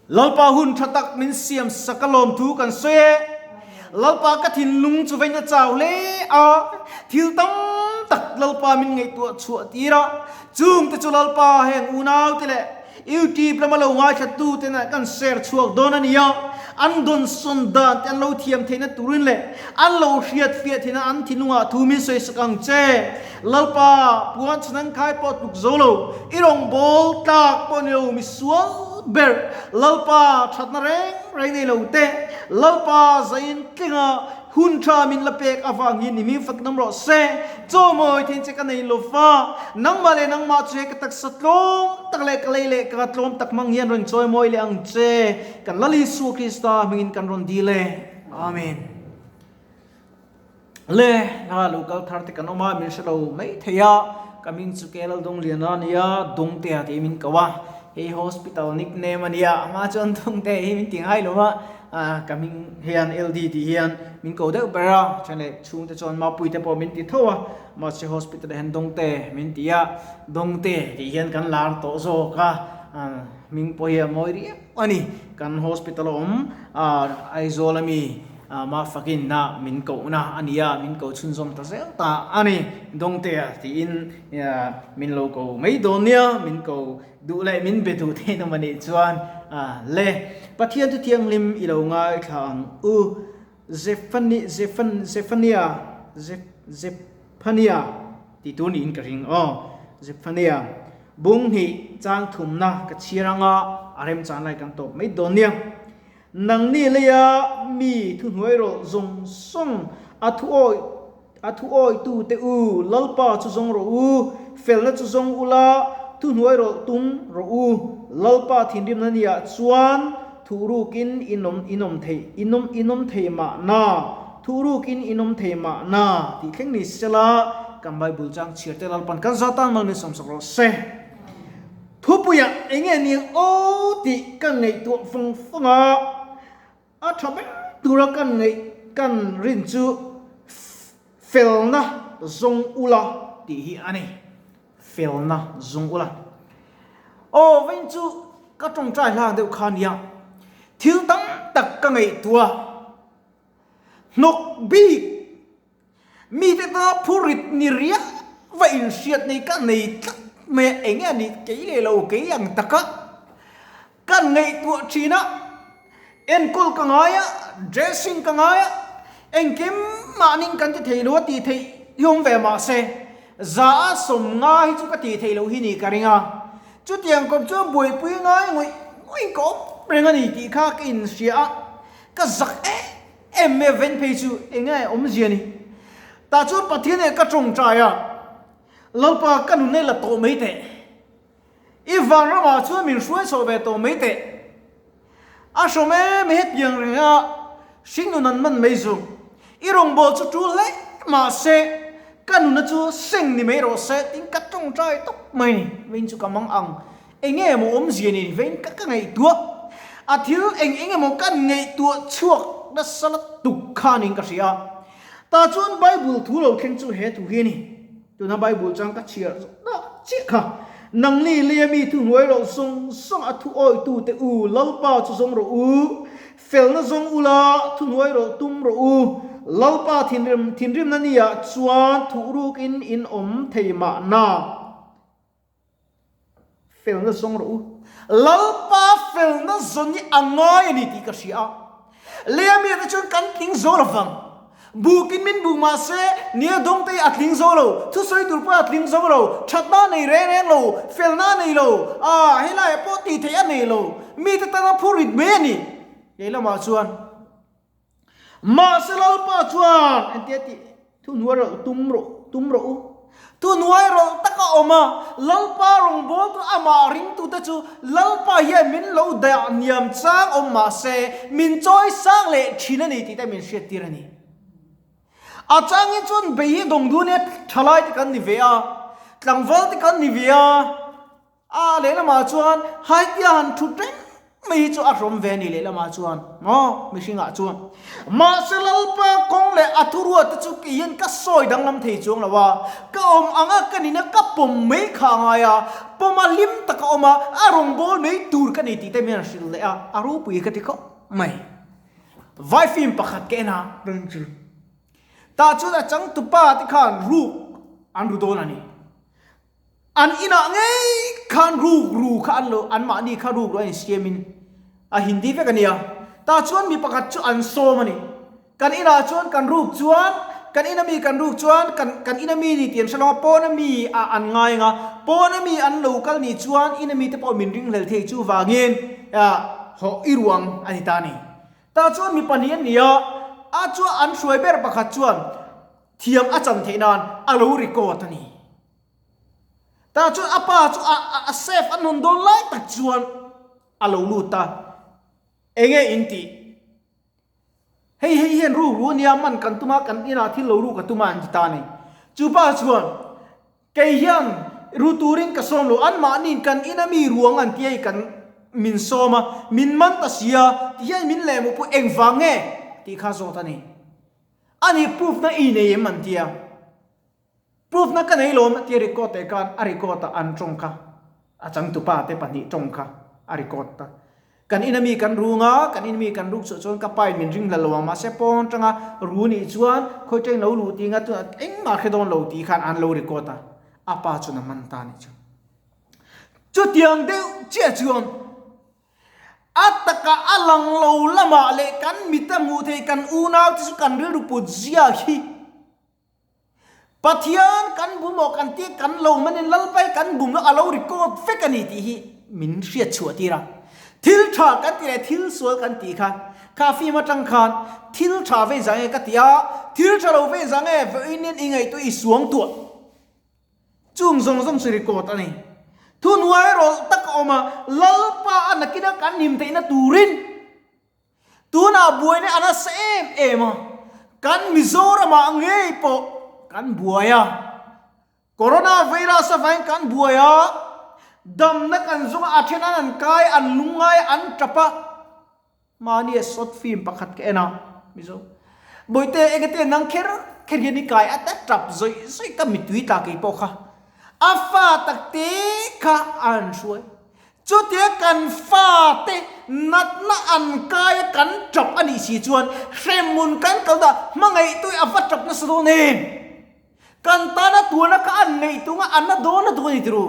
Lalpa hun tha tak min siam sak a lawmthu kan sawi e. Lalpa ka thinlung chu vein a chau hle a, thil tam tak Lalpa min ngaihtuah chhuah tir a, chungte chu Lalpa heng unaute leh YouTube lama lo ngaithlattu te nen kan share chhuak dawn a nia, an dawnsawn dan te an lo thiam theihna turin leh an lo hriat fiah theihna an thinlungah thu min sawi sak ang che. Lalpa, puan chhan an khai pawh tluk zo lo, i rawngbâwl tlâk pawh ni lo, misual ber, Lalpa ṭhatna reng reng nei lo te, Lalpa zain tlinga hun ṭha min la pêk avângin i min fak dam rawh se. Chaw mawi thein che ka nei lo va, nangmah leh nangmah chu he ka taksa tlâwm tak leh ka lei leh ka tlâwm tak hmang hian rawn chawi mawi leh ang che, kan Lal Isua Krista hmingin kan rawn dil e. Amen. Le, hla lo kal thar te kan awm a, min hre lo mai thei a, ka hming chu Kelal Dawngliana a nia, Dawngtea tih min ko a, hei hospital nickname a nia, a hma chuan Dawngtea hi min ti ngai lo a, ka hming hian LD tih hian min ko deuh ber a, then leh chhungte chuan Mapuii te pawh min ti tho a, mahse hospital ah hian Dawngte min ti a, Dawngte tih hian kan lar tawh zawk a, hming pawh hi a mawi riau a ni, kan hospital a awm Aizawl ami. Mah fakin na min kohna a ni a, min ko chhunzawm ta zel ta a ni. Dawngtea tiin min lo ko mai dawn nia, min ko duh leh min be duh theih nawm a nih chuan le. Pathian chu thianghlim i lo ngaithla ang u. Zephani, Zephan, Zephania, Zephania tih tur niin ka ring aw. Zephania bung hnih chang thumna ka chhiar anga a remchan lai kan tawp mai dawn nia. Nangni leia mi thuhnuai rawh zawng zawng a thu awi a thu awitute u, Lalpa chu zawng rawh u, felna chu zawng ula, thuhnuai rawh tum rawh u, Lalpa thinrimna niah chuan thuhrukin in awm in awm thei in awm in awm thei mahna, thuhrukin in awm thei mahna tih thleng ni sela, kan Bible chang chhiar te Lalpan kan zatan mal min sawmsak rawh se. Thupuiah eng nge nia aw tih ka ngaihtuah fang fang a, a tha ber tura ka ngaih kan rin chu felna zawng ula tih hi a ni. Felna zawng ula. Aw vawiin chu ka tawngtai hlang deuh kha nia, thil tam tak ka ngaihtuah hnawk bik. Mite tana phurit ni riau va inhriat nei ka nei tlat mai a, eng nge a nih kei leh lo kei ang taka kan ngaihtuah thin a, enkawl ka ngai a, dressing ka ngai a, engkim mahni kan ti thei lo a tih theih hi awm ve mahse za a sawm nga hi chu ka tih theih loh hi ni ka ring a, chutiang kawp chuan buaipui ngai ngawih ngawih ka awm reng a ni tih kha ka inhria a, ka zak em Em e ven phei chu eng nge awmzia ni? Tah chuan Pathian eh ka tawngtai a, Lalpa ka nun e la tawh mai teh. I vanramah chuan min hruai chhoh ve tawh mai teh. A hrawm em e hetiang reng a hringnun an man mai zu. I rawngbâwl chu ṭul hle mahse ka nuna chu seng ni mai rawh se tiin ka tawngtai tawp mai ni. Vein chu ka mang ang. Eng nge maw awmzia ni vein ka ka ngaihtuah a thil eng eng emaw ka ngaihtuah chhuak nasa la tuk kha niin ka hria a. Tah chuan Bible thu lo thleng chu he thu hi a ni. Tuna Bible chang ka chhiar zawh dak chiah kha. Nangni leia mi thu hnuai rawh zawng zawng a thu awitute u, Lalpa chu zawng rawh u, felna zawng ula thu hnuai rawh tum rawh u, Lalpa thinrim thinrimna niah chuan thuhrukin in awm thei mahna. Felna zawng rawh u. Lalpa felna zawn hi a ngai a ni tih ka hria a. Lei mi te chuan kan tling zo lo vang. Bukin min buk mah se, nia dawng te hi a tling zo lo, thusawi tur pawh a tling zo lo, thatna a nei reng reng lo, felna a nei lo, ah helaiah pawh tih theih a nei lo, mite tana phur rit mai a ni. Lei lamah chuan Mahse Lalpa chuan engtia tih thuhnuai rawh tum rawh tum rawh u. Thuhnuai rawh tak a awm a, Lalpa rawngbâwl chu amah ringtute chu Lalpa hian min lo dah hniam chang awm mahse min chawi sang leh thin a ni tih te min hriattir a ni. A changin chuan bei hi dawng dun e thalai te kan ni ve a, tlangval te kan ni ve a, a lehlamah chuan haitia han thut reng. mai hi chu a hrawm ve a ni lehlamah chuan maw mihringah chuan. Mahse Lalpa kawng leh a thuruat te chu kei hian ka sawi danglam thei chuang lo a, ka awm anga ka nina ka pawm mai kha a ngai a, pawm a hlim taka awm a, a rawngbâwl mai tur ka ni tih te mian hrilh leh a, a ropui ka ti khawp mai. Vai film pakhat ka en a, tah chuan a changtupa te khan ruk an ru dawn a ni. An inah ngei khan ruk ru kha an lo, anmahni kha ruk ru a insiamin a Hindi vek a nia. Tah chuan mi pakhat chu an sawm a ni. Kan inah chuan kan ruk chuan, kan ina mi kan ruk chuan kan kan ina mi ni tih an hre lo a, pawna mi ah an ngai ang a, pawna mi an lo kal nih chuan ina mite pawh min ringhlel thei chuvangin hawh i ruang a ni ta a ni. Tah chuan mi pahnih an ni a, a chuan an hruai ber pakhat chuan thiam a chan theih nan a lo record a ni. Tah chuan a pa chu a a safe an hawn dawn lai tak chuan a lo lut a, enge in tih? Hei hei hian ruk ru ania man kan tum a, kan inah thil lo ruk a tum a an ti ta a ni. Chu pa chuan kei hian ru turin ka sawm lo, anmahniin kan ina mi ruang an tia i kan min sawm a, min man ta sia tihian min lehmuh pawh engvang nge tih kha zawt a ni. Ani proof na i nei em an tia. Proof na ka nei lawm tia record teh khan a record a an tawng kha a changtupa te pahnih tawng kha a record ta. Kan ina mi kan rung a, kan ina mi kan ruk chhuah chuan ka pa in min ring hla lo ang mahse pawn tanga ru nih chuan khawi teng lo luh tih nga tunah engmah hre dawn lo tih khan an lo record a, a pa chuan a man ta nih chu. Chutiang deuh chiah chuan a taka a lang lo lamah leh kan mit a hmuh theih kan unau te chu kan rilru put zia hi Pathian kan bum aw kan tih kan lo manin Lalpai kan bum lo a lo record vek a ni tih hi min hriat chhuah tir a. Thil tha kan tih leh thil sual kan tih kha kha film atang khan thil tha vei zang nge ka ti a, thil tha lo vei zang nge vawiin i ngaihtuah i suang tuah. Chung zawng zawng chu record a ni. Thuhnuai rawlh tak a awm a, Lalpa a nakina kan him theihna turin Tunah buaina a nasa em em a, kan Mizoramah ngei pawh kan buai a, Corona virus avangin kan buai a, damna kan zawng a, a then an an kai, an lungngai, an tap a, mahni a short film pakhat ka en a, Mizo Bawihte engati nang kher kher hian i kai a ta tap zawih zawih ka mittui tla kei pawh kha a fa takte kha an hruai. Chutia kan fate natna an kai a kan tap a nih si chuan hremhmun kan kal dah hmangaih tui a va tap nasa dawn em? Kan tana tuana kha an ngaih tung a, an na dawn lutuk a ni tiru.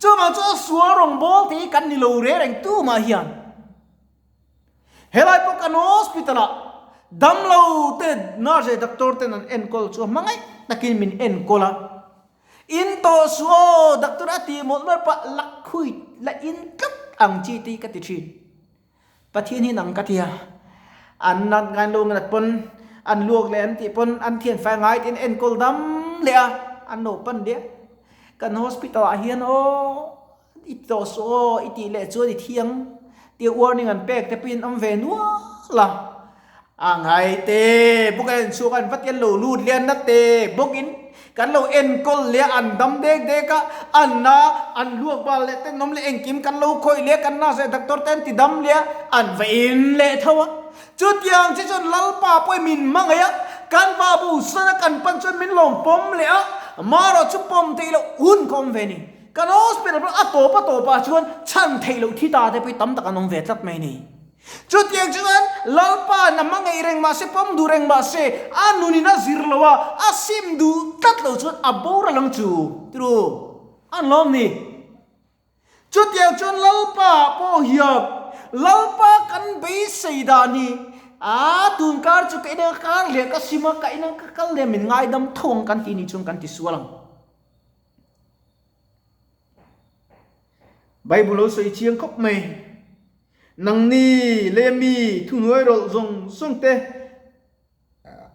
Chuvang chuan sual rawngbâwl te hi kan ni lo reng reng tumah hian. Helai pawh kan hospital ah damlo te nurse leh doctor ten an enkawl chu hmangaih takin min enkawl a. In tawh suh aw, doctor a tih mawlh mawlh pah lakhui la in tlat ang chi te hi ka ti thin. Pathian hi nang ka ti a, an nat ngai lo ngat pawn, an luak leh an tih pawn an thian fai ngai tiin enkawl dam leh a, an lo pan leh a. Kan hospital ah hian aw i tawh suh aw i tih leh chuan i thiang tia warning an pek te pawhin awm ve nual a. A ngai te bawk a en chhuak a an va ti an lo lut leh a na te bawkin kan lo enkawl leh a an dam dek dek a an na an luak bal leh ten awm leh engkim kan lo khawih leh a kan nurse leh doctor te an ti dam leh a an va in leh tho a chutiang che chuan Lalpa pawhin min hmangaih a kan va bo san a kan pan chuan min lawm pawm leh a marawh chu pawm theih loh hun ka awm ve a ni kan hospital pawh a tawp a tawpah chuan chhan theih loh thi ta te pawh hi tam tak an awm ve tlat mai a ni. Chutiang chuan Lalpa na hmangaih reng mah se, pawm duh reng mah se, a nunin a zir lo a, a sim duh tlat lo chuan a boral ang chu tiru an lawm ni. Chutiang chuan Lalpa pawh hian Lalpa kan beisei dan hi a tunkar chu ka inang kar leh ka sim a, ka inang ka kal leh min ngaidam tho ang kan tih ni chuan kan ti sual ang. Bible lo sawi chiang khawp mai. Nangni leh mi thuhnuai rawlh zawng zawng te,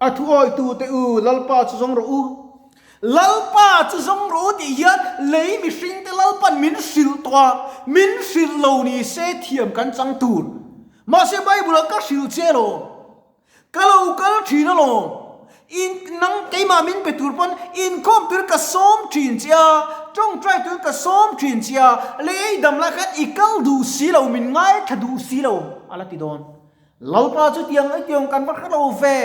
a thu awitu te u, Lalpa chu zawng rawh u. Lalpa chu zawng rawh u tih hian lei mihring te Lalpan min hrilh tawh a, min hrilh lo ni se thiam kan chang tur. Mahse Bible ah ka hrilh che alawm. Ka lo kal thin alawm. In nang keimah min pe tur pawn inkhawm turin ka sawm thin che a, tawngtai turin ka sawm thin che a, lei ei dam lai khan i kal duh si lo, min ngaithla duh si lo a la ti dawn. Lalpa chu tiang i tiang kan va hre lo ve.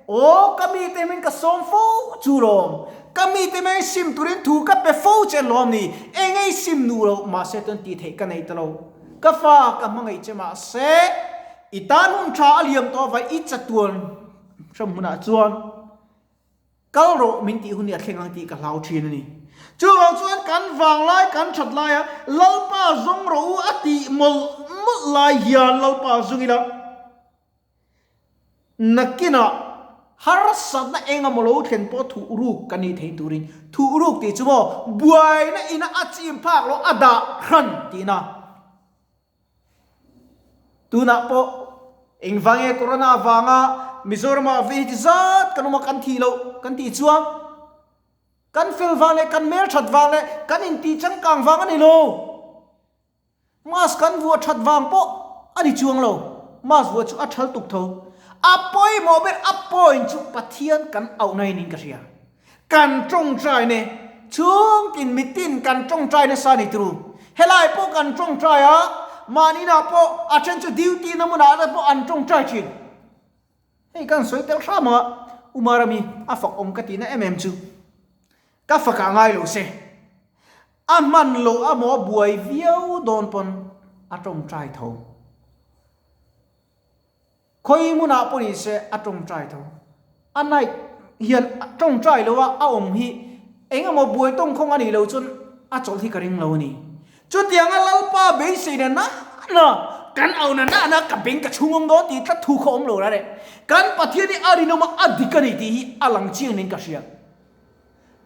Aw ka mite hming ka sawm fo chu lawm. Ka mite hming sim turin thu ka pe fo che lawm ni. Eng ei sim nuh loh mahse chuan tih theih ka nei ta lo. Ka fa ka hmangaih che mahse i tan hun tha a liam tawh avai i chatuan hram hunah chuan Kal rawh min tih hun hi a thleng ang tih ka hlau thin a ni. Chuvang chuan kan vanglai kan that laia Lalpa zawng rawh u a tih mawlh mawlh lai hian Lalpa zung ila nakinah harsatna eng emaw lo thlen pawh thuh ruk kan nih theih turin thuh ruk tih chu maw buaina ina a chim phak loh a dah hran tihna. Tunah pawh engvang nge corona avanga Mizoramah vei ti zat kan awm a kan thih loh kan tih chuan kan fel vang leh kan hmel that vang leh kan intih changkang vang a ni lo. Mask kan vuah that vang pawh a ni chuang lo. Mask vuah chu a thal tuk tho. A pawimawh ber a point chu Pathian kan auhna in in ka hria. Kan tawngtai ne chhungtin mitin kan tawngtai nasa a ni turu. Helai pawh kan tawngtai a, mahni inah pawh a then chu duty na hmunah te pawh an tawngtai thin. Hei kan sawi tel hram a, Umarami a fak awm ka tihna em em chu ka fakah ngai lo se. A hman loh amaw a buai viau dawn pawn a tawngtai tho. Khawi hmunah pawh ni se a tawngtai tho. A night hian tawngtai lo a a awm hi eng emaw buai tawngkhawng a nih loh chuan a chawlh hi ka ring lo a ni. Chutianga Lalpa beisei na nana kan au na nana ka beng ka chhung awm dawn tih tlat thu kha awm lo reng. Kan Pathian hi a rinawm a, a dik a ni tih hi a lang chiang niin ka hria.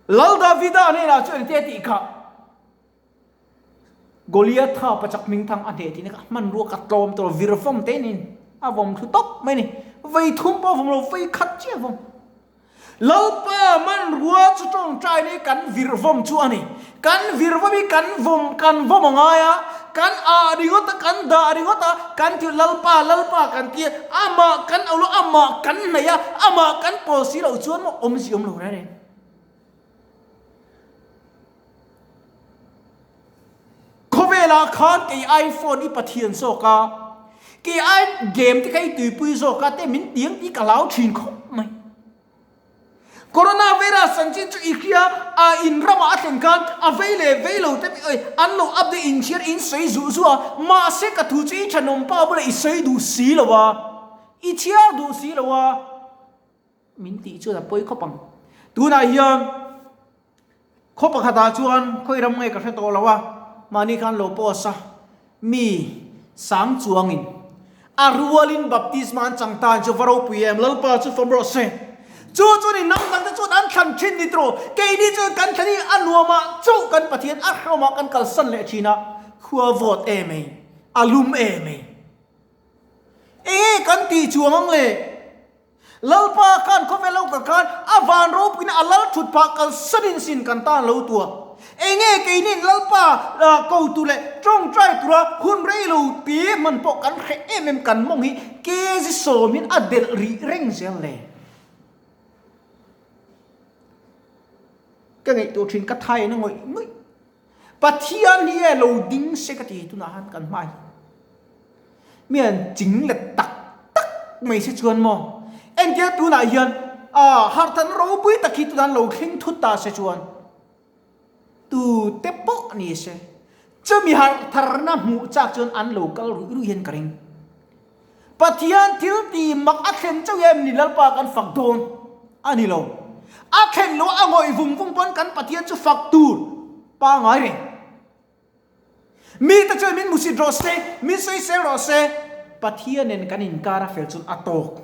Lal Davida hnenah chuan engtia tih kha? Goliatha pachak hmingthang a hneh tihna kha hmanrua ka tlawm tawh vir vawm te niin a vawm thlu tawp mai a ni. Vei thum pawh a vawm lo, vei khat chiah a vawm. Lalpa hmanrua chu tawngtai nei kan vir vawm chu a ni. Kan vir vawm hi kan vawm kan vawm a ngai a, kan ah ringawt a, kan dah ringawt a, kan ti Lalpa Lalpa kan ti a, amah kan auh lo, amah kan hnaih a, amah kan pawl si loh chuan maw awmzia awm lo reng reng. Khawvelah khan kei ai phone i Pathian zawk a, kei ai game te kha i tuipui zawk a te min tiang tih ka hlau thin khawp mai. Coronavirus chanchin chu i hria a in ramah a thlen khan a vei leh vei lo te an lo update in chhiar in sawi zuh zuh a, mahse ka thu chu i thenawm pa bulah i sawi duh si lo a, i chhiar duh si lo a. Min tih chuan a pawi khawp ang. Tunah hian khaw pakhatah chuan khawi ram nge ka hre tawh lo a, mahni khan lo post a, mi sang chuangin a rualin baptisma an chang ta chu va ropui em, Lalpa chu fam rawh se. Chu chu ni hnam dangte chuan an thlan thin ni tawh, keini chuan kan thlan hi a nuamah chauh kan Pathian a hrawmah kan kalsan leh thin a, khua vawt em ei, a lum em ei. Enge kan tih chuang ang le? Lalpa khan khawvel lo kal khan a van ropuina a lal thut phah kal sanin sin kan tan lo tua. Enge keinin Lalpa ko tur leh tawngtai tura hun rei lo ti hman pawh kan hreh em em kan mawng hi kg sawmin a delh rih reng zel le. Ka ngaihtuah thin ka thai na ngawih ngawih. Pathian hi e lo ding se ka ti tunah han kan hma hi. Mi an ching let tak tak mai se chuan maw. Entir tunah hian a harthan ropui tak hi tunah lo thleng thut ta se chuan tu te pawh ni se chumi hartharna hmuh chak chuan an lo kal ruih ruih hian ka ring. Pathian thil ti mak a thlen chauh em ni Lalpa kan fak dawn a ni lo. A thlen loh a ngawih vung vung pawn kan Pathian chu fak tur pangai reng. Mite chuan min musit rawh se, min sawisel rawh se, Pathian nen kan inkar a fel chuan a tawk.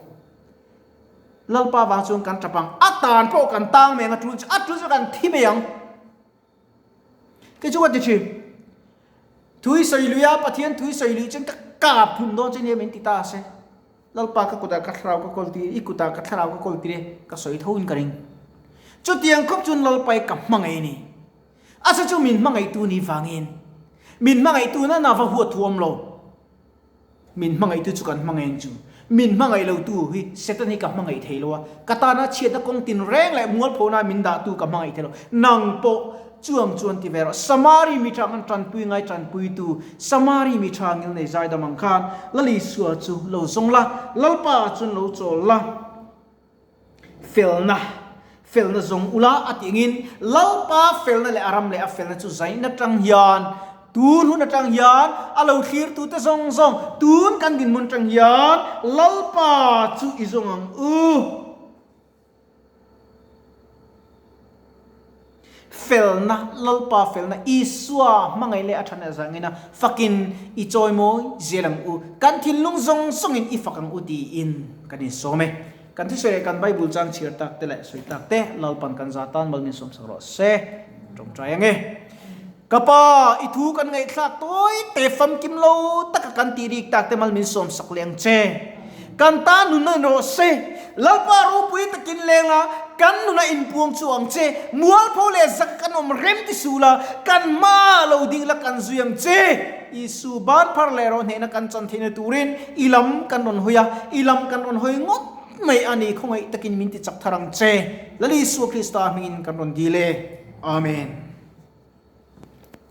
Lalpa vang chuan kan tap ang, a tan pawh kan tang mai ang a tul chu, a tul chu kan thi mai ang. Kei chu ka ti thin. Thui sawi lui a, Pathian thui sawi lui chuan ka kap hlum dawn che nia min ti ta se. Lalpa ka kutah ka thlarau ka kawl tir, i kutah ka thlarau ka kawl tir e, ka sawi tho in ka ring. Chutiang khawp chuan Lalpa i ka hmangaih a ni. A che chu min hmangaihtu ni vangin. Min hmangaihtu nana va huat thu awm lo. Min hmangaihtu chu kan hmangaih ang chu. Min hmangaih lotu hi Satan hi ka hmangaih thei lo a, ka tana chhiatna kawng tinreng leh mualphona min dahtu ka hmangaih thei lo. Nang pawh chuang chuan ti ve rawh. Samari mi tha khan tanpui ngai tanpuitu, Samari mi tha ngilnei zaidam ang khan Lal Isua chu lo zawng la, Lalpa chuan lo chawl la. Felna, felna zawng ula a tih angin Lalpa felna leh a ram leh a felna chu zain atang hian, tun hun atang hian a lo thlirtute zawng zawng, tun kan dinhmun atang hian Lalpa chu i zawng ang u. Felna, Lalpa felna, Isua hmangaih leh a than azangina fakin i chawimawi zel ang u, kan thinlung zawng zawngin i fak ang u tiin kan insawm e. Kan thusawi leh kan Bible chang chhiar tak te leh sawi tak te Lalpan kan za tan mal min sawmsak rawh se. Tawngtai ang e. Ka Pa, i thu kan ngaihthlak tawi te famkim lo taka kan tih rik tak te mal min sawmsak leh ang che. Kan ta nunna in rawh se. Lalpa ropui takin leng a, kan nuna inpuang chu ang che. Mualpho leh zak kan awm rem ti suh la, kan hma lo ding la kan zui ang che. Isu ban phar leh rawh hnehna kan chan theihna turin i lam kan rawn hawi a, i lam kan rawn hawi ngawt mai a ni. Khawngaih takin min ti chak thar ang che. Lal Isua Krista hmingin kan rawn dil e. Amen.